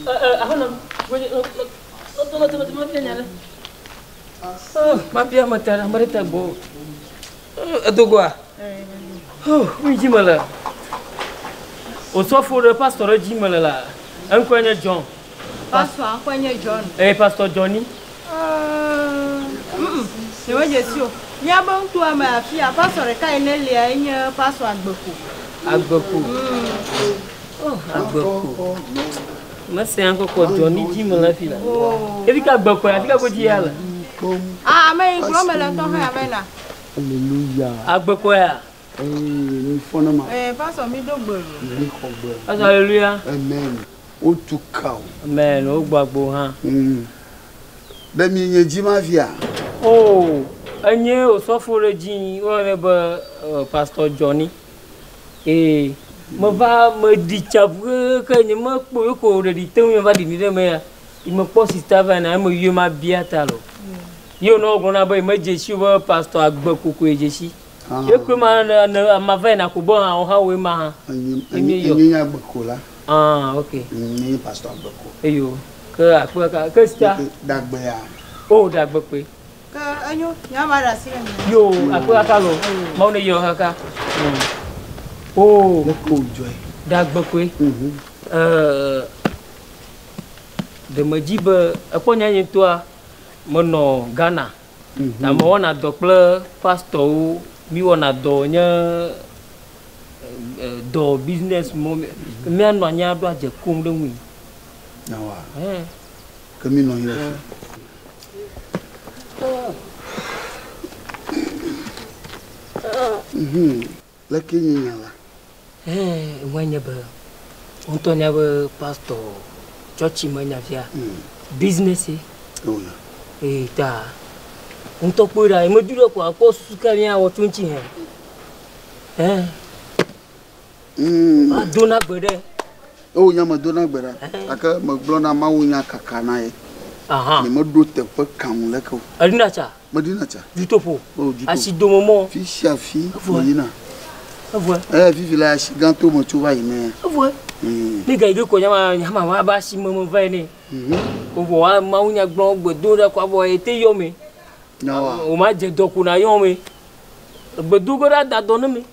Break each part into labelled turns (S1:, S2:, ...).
S1: Aƒenɔ, nɔtɔ nɔtɔ nɔtɔ mabia nya ɖe. Mabia ame ta ɖe ame ɖe ta gbɔ. Edogoa? Nu dzi mele. Osɔfo ɖe pastor ɖe dzi mele la. Eŋkɔe nye John.
S2: Pastor ŋkɔe nye John.
S1: Ee, pastor Johnny.
S2: Nye medze si o. Míabe ŋutoa me afia, pastor ɖeka yi ne lia enye pastor Agbeko.
S1: Agbeko. Oh, Agbeko. Mese ŋkɔ kɔ Johnny dzi mele afi la. Efi ka Agbeko ya? Afi ka godzi ya le?
S2: Ah, ame yi gblɔ mele ŋutɔ hã ame na.
S3: Hallelujah.
S1: Agbeko ya.
S3: Ee, mi fɔna ma.
S2: Ee, pastor mi do gbe lo.
S3: Mi xɔ gbe.
S1: Pastor hallelujah.
S3: Amen. Wotu ka o.
S1: Amen. Wogbɔ agbo hã.
S3: Ɖe mi nye dzi ma via?
S1: Oh, enye osɔfo ɖe dzi woyɔnɛ be Pastor Johnny. Ee, meva meɖi tsa ʋe ke nye mekpɔ ye ko ɖeɖi te ŋu va ɖiɖi ɖe me ya. Yi mekpɔ sista va yina eme yɔ ma bia ta lo. Ye wonɔ gblɔna be medze si be Pastor Agbeko koe dze si. Ye koe ma ne ama va yina ko be hã wo hã woe ma hã.
S3: Enye nye Agbeko la.
S1: Ah, ok.
S3: Nye Pastor Agbeko.
S1: Eyo. Ke akpe ka ke sista.
S3: Dagbea.
S1: Oh, dagbe koe.
S2: Ke enyo, nya ma ɖe asi le mi.
S1: Yo, akpe kaka lo. Mawu ne yɔ kaka. Oh.
S3: Ne ko dzɔe.
S1: Dagbe koe. Ɖe medzi be ekpɔ nya nye ŋutɔa menɔ Ghana. Ta mewɔna dɔ kple pastorwo, mi wɔna dɔ nye dɔ business mɔ míanɔ anyi aɖo adze kom ɖe ŋui.
S3: Nyawoa? Ke mi nɔ anyi ɖe fi. Leke nye nya la?
S1: Ŋue nye be ŋutɔ nya be pastor tsɔtsi me nya fia business ye. Ee ta ŋutɔ kpɔe ɖa emedu ɖe ko akpɔ susu ka míawɔ tso ŋuti hẽ. Ado na gbe ɖe.
S3: O nya me do na gbe ɖa. Gake megblɔ na Mawu nya kaka na ye. Nye meɖo teƒe kam leke o.
S1: Eɖina tsa.
S3: Meɖina tsa.
S1: Dutoƒo.
S3: O dutoƒo.
S1: Asi dome mɔ.
S3: Fi sia fi meyina.
S1: Evɔe.
S3: Fifi la asi gã to me tso va yi ne.
S1: Evɔe. Ne ga yi ke kɔ nyama nyama ma ba asi me me va yi ne. O vɔ wa Mawu nya gblɔ gbe do ɖe kɔ avɔ ete yɔ me.
S3: Nyawoa.
S1: O ma dze dɔ ko na yɔ me. Gbe do ge ɖa da dɔ ne me.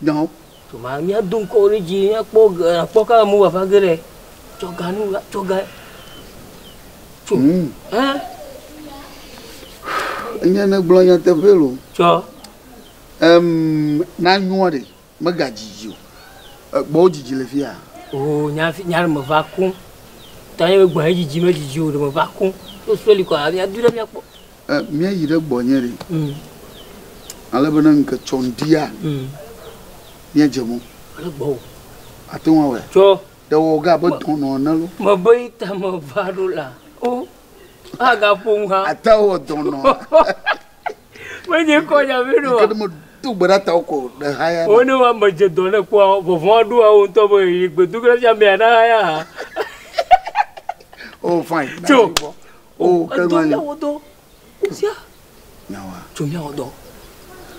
S3: Nyawo.
S1: To ma mía do ŋkɔ ɖe dzi mía kpɔ ge akpɔ ka mu va ge ɖe. Tsɔ ga nu tsɔ ga. Tso.
S3: Enye ne gblɔ nyateƒe lo.
S1: Tsɔ.
S3: Na nyɔa ɖe megadzidzi o. Gbɔwo dzidzi le fia.
S1: O nya fi nya me va ku. Ta nye gbɔ ye dzidzi me dzidzi o ɖe me va ku. To seli kɔ mía du ɖe mía kpɔ.
S3: Mía yi ɖe gbɔ nye ɖe. Ale be ne ŋke tsɔ ŋdia. Mía dze mɔ.
S1: Ale gbɔ o.
S3: Ate ŋu awɔe.
S1: Tsɔ.
S3: Ɖe wɔ ga be dɔnɔ ne lo.
S1: Me be yi ta me va ɖo la. O. Aga ƒo ŋu hã.
S3: Ate wɔ dɔnɔ.
S1: Menye kɔ nya vi ɖo.
S3: Ke ne me do gbe ɖa ta wo ko ɖe ha ya.
S1: Wo ne wa me dze dɔ ne kpɔa vɔvɔ̃ ɖoa wo ŋutɔ be yi gbe do gbe ɖa fia mea na ha ya ha.
S3: Oh fine.
S1: Tso.
S3: Oh ke
S1: Edo
S3: ma
S1: miawɔ dɔ. Sia.
S3: Nyawa.
S1: Tso miawɔ dɔ.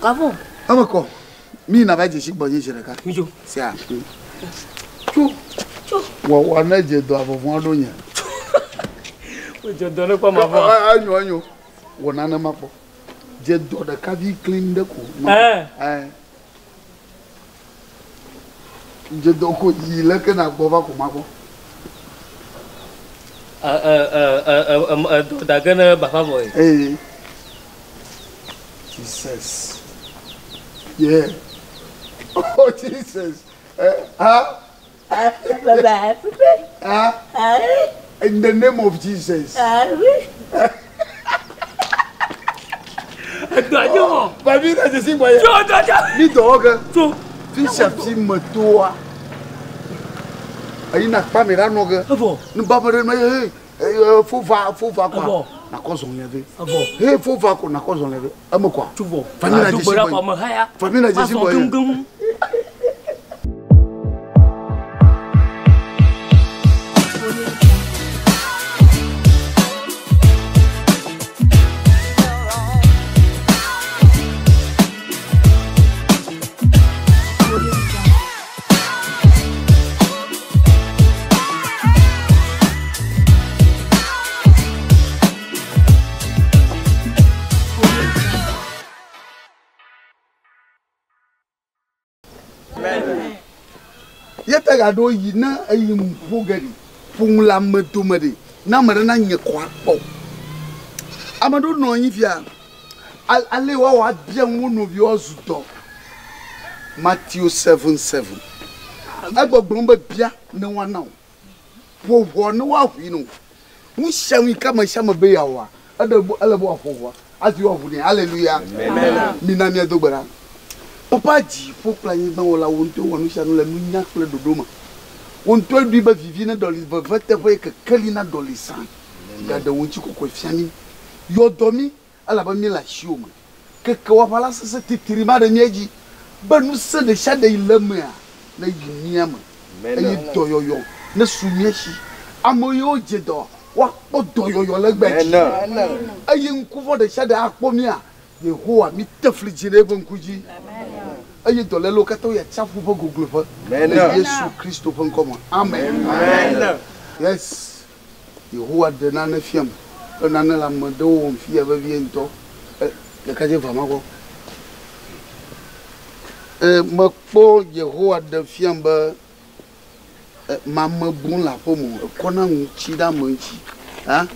S1: Kavɔ.
S3: Ame kɔ. Mi na va dze si gbɔ nye zi ɖeka.
S1: Mi tso.
S3: Sia. Tso.
S1: Tso.
S3: Wɔ ne dze dɔ vɔvɔ̃ ɖo nye.
S1: Wo dze dɔ ne kpɔ ma vɔ.
S3: Enyo enyo. Wɔ nane ma kpɔ. Dze dɔ ɖeka vi klin ɖe ko. Dze dɔ ko yi leke na gbɔ va ko ma kpɔ.
S1: Dɔ da ge ne bafa vɔ ye.
S3: Ee. Jesus. Yeah. Oh Jesus. Ha. Ha. In the name of Jesus. Babi na jesi gbɔ ye.
S1: Tso tso tso.
S3: Mi dɔ wɔ ke.
S1: Tso.
S3: Fi sia fi me toa. Eyi na kpa mi ɖa nɔ ge.
S1: Evɔ.
S3: Nubaba ɖe me ye fova fova kɔa.
S1: Evɔ.
S3: Nakɔ zɔn lɛ ve.
S1: Evɔ.
S3: He fova kɔ nakɔ zɔn lɛ ve. Eme kɔa.
S1: Tso vɔ.
S3: Fami na jesi
S1: Adogbe ɖa
S3: gbɔ
S1: kɔ
S3: ye.
S1: me haya.
S3: Fami na jesi
S1: Mazɔ
S3: gbɔ ye.
S1: keŋkeŋ.
S3: Egaɖo yi ne eyi ŋu ƒo ge ɖi. Ƒo nu le ame dome ɖi. Ne ame ɖe na nye kɔ akpɔ. Ame ɖewo nɔ anyi fia. Ale woawɔ abia ŋu wo nɔviwo azu dɔ. Matthew 7:7. Egbɔgblɔm be bia ne woana wò. Ƒo ʋɔ ne woaʋui no. Nu sia nu yi ke ame sia ame be yeawɔa, eɖe ele be wòaƒo ʋɔa hafi woaʋu nɛ. Hallelujah. Mina míado gbe ɖa. Papa dziƒo kple anyigba wɔla, wò ŋutɔe wɔ nu sia nu le nunya kple ɖoɖo me. Wò ŋutɔe ɖoe be vivi neɖɔli veve teƒe ye kekeli naɖɔli zã. Gaɖe wò ŋutikɔkɔe fia mí. Yɔ dɔ mí elabe míele asiwò me. Keke wò aʋala sesẽ titri ma ɖe mía dzi be ŋusẽ ɖesiaɖe yi le emea neyi mía me eye dɔyɔyɔ nesu mía si. Ame yiwo dze dɔ woakpɔ dɔyɔyɔ le egbea dzi eye ŋkuvɔ̃ ɖesiaɖe akpɔ mía. Yehowa, míte fli dzi ɖe eƒe ŋku dzi eye dɔlélewo katã woyi atsiaƒu ƒe gogloƒe le Yesu Kristo ƒe ŋkɔ me. Amen. Yes. Yehowa ɖe nane fiam be nane le ame ɖewo wɔm fiya vevie ŋutɔ. Ɖekadze va ma gbɔ. Mekpɔ Yehowa ɖe fiam be mame bum le aƒe me o. Ekɔna nu tsi ɖe ame ŋuti. Ha?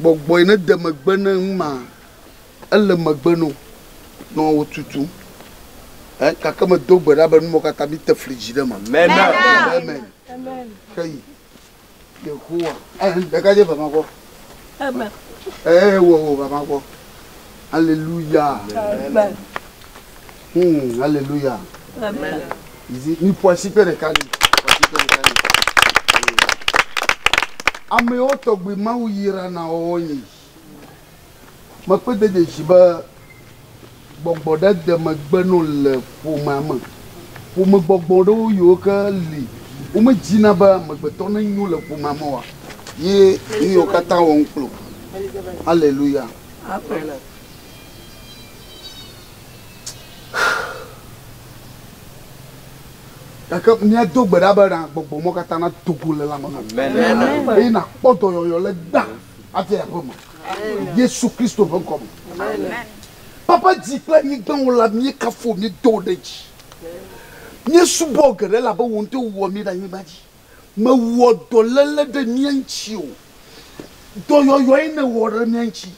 S3: Gbɔgbɔ yi ne de megbe ne nu ma, ele megbe no nɔ wo tutum. Gake medo gbe ɖa be numɔwo katã mi te fli dzi ɖe eme.
S4: Amen.
S3: Amen. Heyi. Yehowa. Ɖekadze va ma gbɔ.
S1: Amen.
S3: Wɔ wɔ va ma gbɔ. Alléluia.
S1: Amen.
S3: Alléluia.
S1: Amen.
S3: Izi mi ƒo asi kpe ɖeka ni. Ƒo asi kpe ɖeka ni. Amewo tɔgbi Mawu yra na wɔwɔ nyi. Mekpe de dzesi be gbɔgbɔ ɖe de megbe no le ƒomea me. Ƒomegbɔgbɔ ɖewo yiwo ke li womedzina be amegbetɔ nenyo le ƒomea me oa ye nu yiwo katã wɔm kplo. Alléluia.
S1: Amen.
S3: Gake míado gbe ɖa be na gbɔgbɔ mɔ katã nado go le lãme na
S4: Amen.
S3: eye nakpɔ dɔyɔyɔ le gbã hafi aƒe me. Yesu Kristo ƒe ŋkɔ me. Papa dzi kple anyigba wɔla míekafo míedo ɖe dzi. Míesubɔ geɖe elabe wò ŋutɔ wɔ mí ɖe anyigba dzi. Mewɔ dɔléle ɖe mía ŋuti o. Dɔyɔyɔe nèwɔ ɖe mía ŋuti.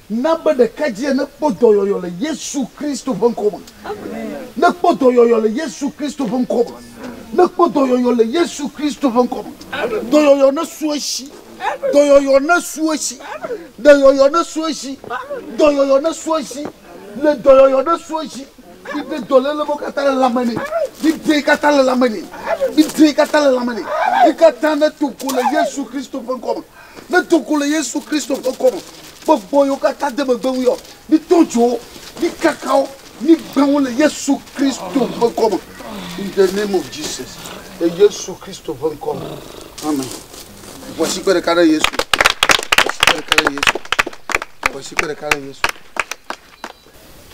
S3: Na be ɖekadzia nekpɔ dɔyɔyɔ le Yesu Kristo ƒe ŋkɔ me. Nekpɔ dɔyɔyɔ le Yesu Kristo ƒe ŋkɔ me. Nekpɔ dɔyɔyɔ le Yesu Kristo ƒe ŋkɔ me. Dɔyɔyɔ nesu esi. Dɔyɔyɔ nesu esi. Dɔyɔyɔ nesu esi. Dɔyɔyɔ nesu esi. Le dɔyɔyɔ nesu esi. Míde dɔléle mo katã le lãme nɛ. Míde katã le lãme nɛ. Míde katã le lãme nɛ. Yi katã neto go le Yesu Kristo ƒe ŋkɔ me. Neto go le Yesu Kristo ƒe ŋkɔ me. Gbɔgbɔ yiwo katã de megbe ŋu yɔ. Míto dzo, míkaka wo, mígbã wo le Yesu Kristo ƒe ŋkɔ me. In the name of Jesus. Le Yesu Kristo ƒe ŋkɔ me. Amen. Ƒo asi kpe ɖeka ɖe Yesu. Ƒo asi kpe ɖeka ɖe Yesu. Ƒo asi kpe ɖeka ɖe Yesu.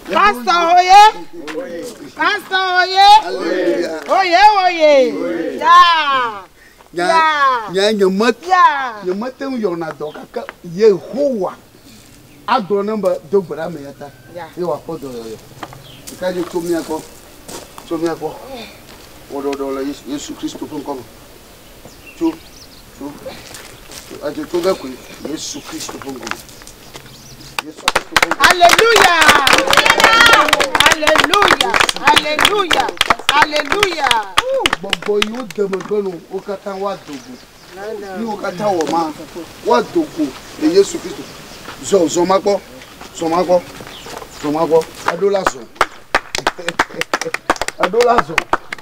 S2: Pastor oye. Pastor oye.
S3: Hallelujah.
S2: Oye oye. Ya.
S3: Nya
S2: Ya.
S3: nya nye me
S2: Ya.
S3: nye mete ŋu yɔna dɔ gake Yehowa agblɔ nam be do gbe ɖe ame ya ta
S2: Ya.
S3: ye wòakpɔ dɔyɔyɔ. Ɖeka dze tso mía gbɔ. Tso mía gbɔ. Wɔ ɖɔɖɔ le Yesu Yesu Kristo ƒe ŋkɔ me. Tso tso adze tso ge koe Yesu Kristo ƒe ŋkɔ me. Yesu Kristo ƒe ŋkɔ me.
S2: Alléluia. Alléluia. Alléluia. Alléluia.
S3: Gbɔgbɔ yiwo de megbe no wo katã woado go. Yiwo katã wɔ ma woado go le Yesu Kristo. Zɔ zɔ ma gbɔ. Zɔ ma gbɔ. Zɔ ma gbɔ. Eɖo la zɔ. Eɖo la zɔ.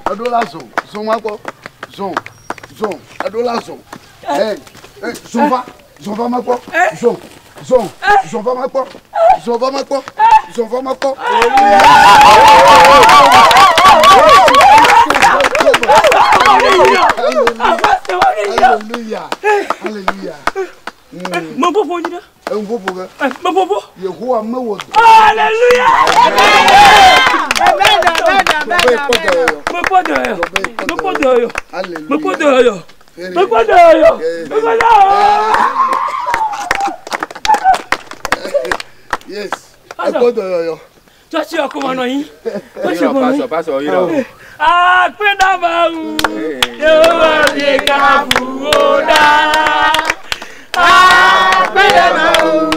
S3: Eɖo la zɔ. Zɔ ma gbɔ. Zɔ. Zɔ. Eɖo la zɔ. Ɛ ɛ zɔ va. Zɔ va ma gbɔ. Zɔ. Zɔ. Zɔ va ma gbɔ. Zɔ va ma gbɔ. Zɔ va ma gbɔ. Hallelujah. Hallelujah.
S1: Meƒoƒo nyi ɖe.
S3: Eŋuƒoƒo ge.
S1: Meƒoƒo.
S3: Yehowa mewɔ dɔ.
S1: Alléluia.
S2: Amen. Amen. Amen.
S3: Be kpɔ
S2: Amen.
S3: dɔyɔyɔ.
S1: Mekpɔ dɔyɔyɔ. Mekpɔ dɔyɔyɔ. Mekpɔ
S3: Hallelujah.
S1: dɔyɔyɔ. Mekpɔ dɔyɔyɔ. Mekpɔ dɔyɔyɔ.
S3: Yes. Ekpɔ dɔyɔyɔ.
S1: Tsɔtsi akoma nɔ anyi. Tsɔtsi akoma nɔ anyi.
S4: Pastor, pastor, yira.
S1: Akpe na Mawu, Yehowa mi kafu wo ɖa. Akpe na Mawu.